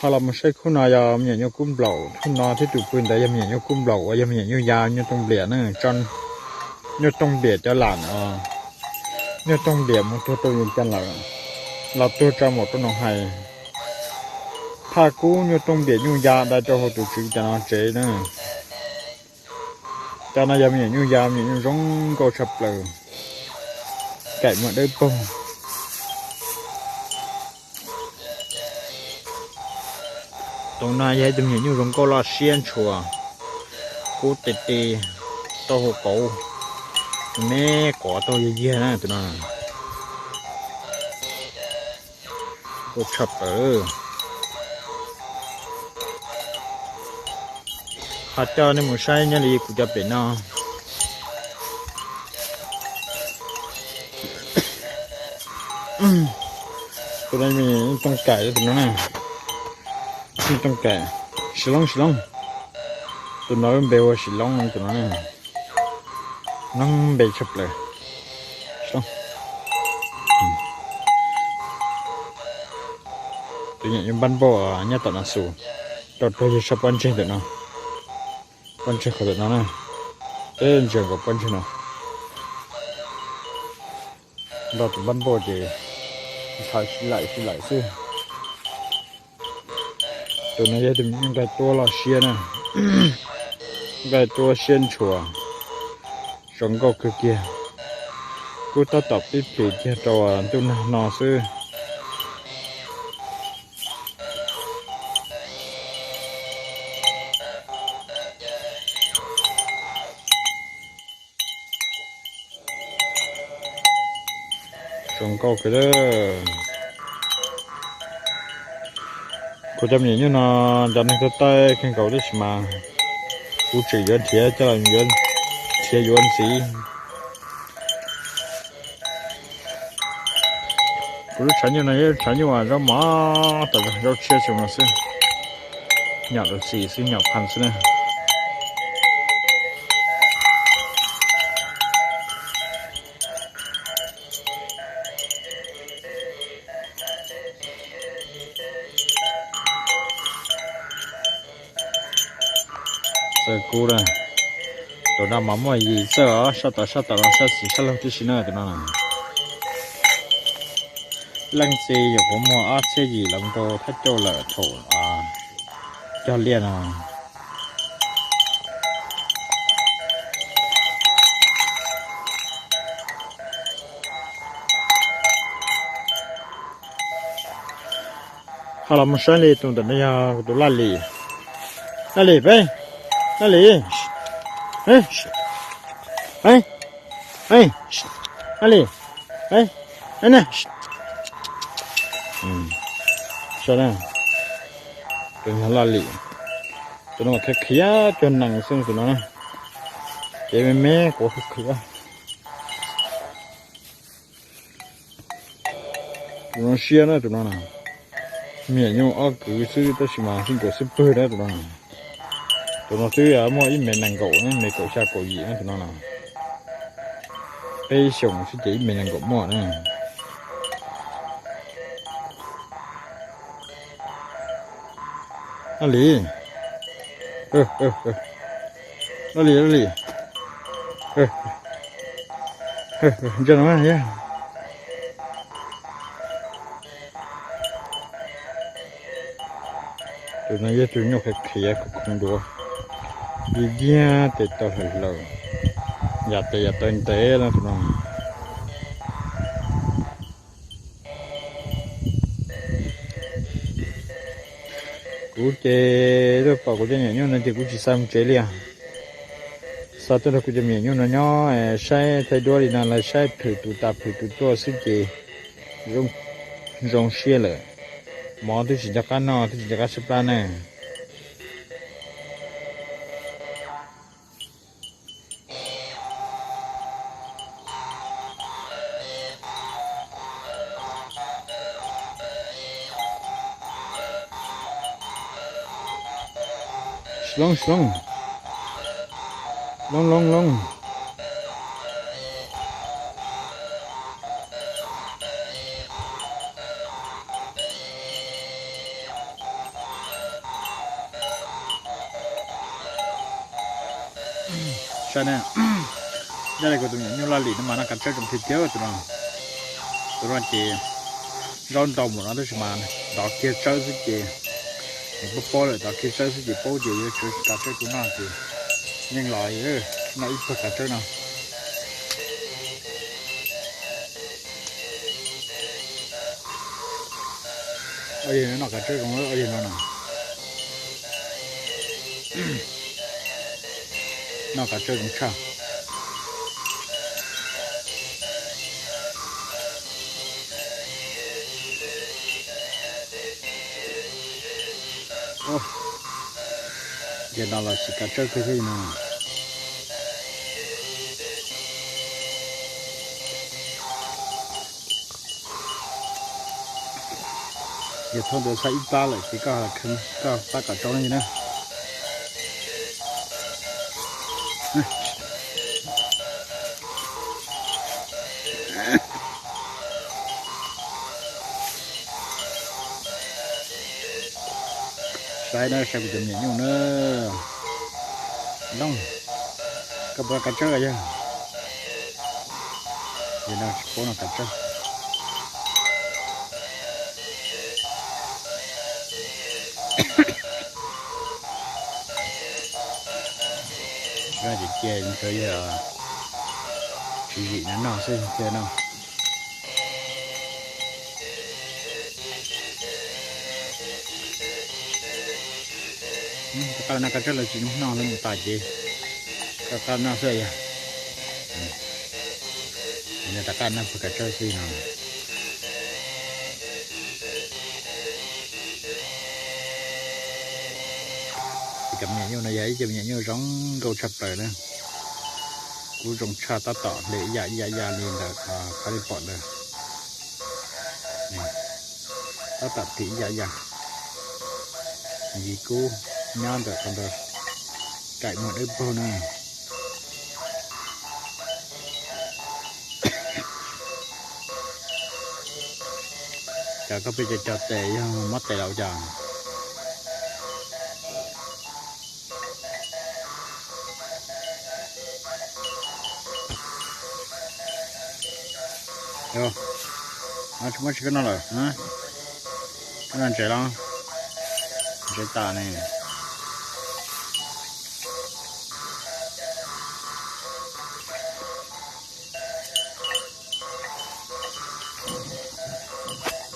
Ho los mus saib khub no yog me nyuam nyuj kub nplaum, khub no thiab tus pw ntawd yog me nyuam nyuj kub nplaum uas yog me nyuam nyuj ya nyuj tooj npliam na. Nyuj tooj npliam cov lam, nyuj tooj npliam mus tuag rau yeej ca lawm, los tuag tso mus rau noo hais. Thaj kub nyuj tooj npliam nyuj ya dai rau hauv tus tswv cov no tsev na. Cov no yog me nyuam nyuj ya, me nyuam nyuj zoo nkauj tshaj plaws, kaim muaj dawb paug. Tus no yog ib tug me nyuam nyuj zoo nkauj loj siab ntshua, kub ti ti, taub hau kauv, me quav taub hau yag yag na tus no. Nkauj tshaj plaws. Ho coj nej mus saib nyob li kuv cov pem no. Tus no me nyuam tooj kaim tus no na. Nyuam tooj kaim, Sis Loob, Sis Loob. Tus no lub npe hu ua Sis Loob tus no na. Loob npe tshaj plaws. Sis Loob. Tus nyuam nyuj npab npauj nyob tom no xus, rau rau yog sab pob ntseg ntawm no. Pob ntseg qhov ntawm no na. Teb ntsia nkaus pob ntseg no. Nrog tus npab npauj ces ntxhais sib laim sib laim xwb. Tus no yog tus me nyuam nyuj nqaij tuab loj siab na, nqaij tuab siab ntshua, zoo nkauj kawg kiag. Kub tab tom pib plis kiag rau ntuj nag no xwb. Zoo nkauj kawg. Kuv cov me nyuam nyuj no cov neeg tuaj taij kawg nkaus tab sis mas kuv tseem yuav nrhiav coj los yuav, nrhiav yuav ntxiv. Kuv lub tshav nyuj no yog lub tshav nyuj uas zaub mos tas zog, zaub tshiab xyoo no xwb, nyom lus xis xwb, nyom phas xwb na. Txawj kub na, tus no mas muaj yim txawj os, sab tom sab tom los sab xis sab laug tib si na tus no. Leej txiv yuav kuv muag ob txhiab yim los rau thaj cauj lawm thaum cog liaj no. Ho los mus saib li tus ntawm no yog tus Laj Lim. Laj Lim, peb, Laj Lim, peb, peb, Laj Lim, peb, na. Saib na, tus yog Laj Lim, tus no mas qhiav qhiav cuag nees xwb tus no na. Ces me me quav qhiav qhiav. Tus no siab na tus no na. Me nyuam nyuj ob kwv xwb tab sis mas sib nkaus xwb pwg na tus no. Tus no twb muaj ib mev nees nkaum, ib mev kaum xya kaum yim na tus no na. Peb xyoos xwb ces ib mev nees nkaum muaj na. Laj Lim, Laj Lim, Laj Lim, ntsia no yog. Tus no yog tus nyuj qhiav qhiav khoov duav, yig yig tes taw hlaws hlaws, yam tes yam taw ntev no tus no. Kuv ces tuaj pom kuv cov me nyuam nyuj no ces kuv tsis xa mus tsev li os. Xa tuaj nrog kuv cov me nyuam nyuj no nyob saib thaij duab li no los saib plhws tus tas plhws tus tuaj xwb ces zoo siab lawm. Mov twb tsis nco qab noj twb tsis nco qab sab plab na. Loob, loob, loob, loob. Saib na, nyob li kuv tus me nyuam nyuj laj lim no mas noj kav tsawb zoo tiag tiag tus no. Tus no ces zaub ntau mus no tab sis mas ntov kiag tsawb xwb ces nws paub paub lawm, ntov kiag tsawb xwb ces paub ces yuav tsawb kav tsawb kuv noj ces yeej los noj ib puag kav tsawb no. Ob yawg no noj kav tsawb zoo, ob yawg no no. Noj kav tsawb zoo tshaj. Ces no los siv kav tsawb kawg thiab no. Yog thaum ntawd xa ib plab lawm ces koj, koj pab kom tsau no na. Saib na, saib kuv tus me nyuam nyuj na. Looj, koj puas kav tsawb yog? Yog no tsis paub no kav tsawb. Ces cia ntawd yog tswv yim no noj xwb cia no. Rov qab noj kav tsawb los tsis noj, lawv mus tas ces rov qab noj xwb yog. Rov qab noj puag kav tsawb xwb no. Ib cov me nyuam nyuj no yog ib cov me nyuam nyuj zoo nkauj tshaj plaws na. Kub zoo tshaj, tab tom hle ib yam ib yam ib yam li ntawm qhov nej pom ntawd. Tab tom hle ib yam ib yam. Yim kub nyob ntawm qhov ntawd, kaim muag dawb paug na. Cas koj pheej co co tes, yog mob tes los cas? Tsis muab tsis koj noj lawm, koj noj ntses los? Ntses tas ne.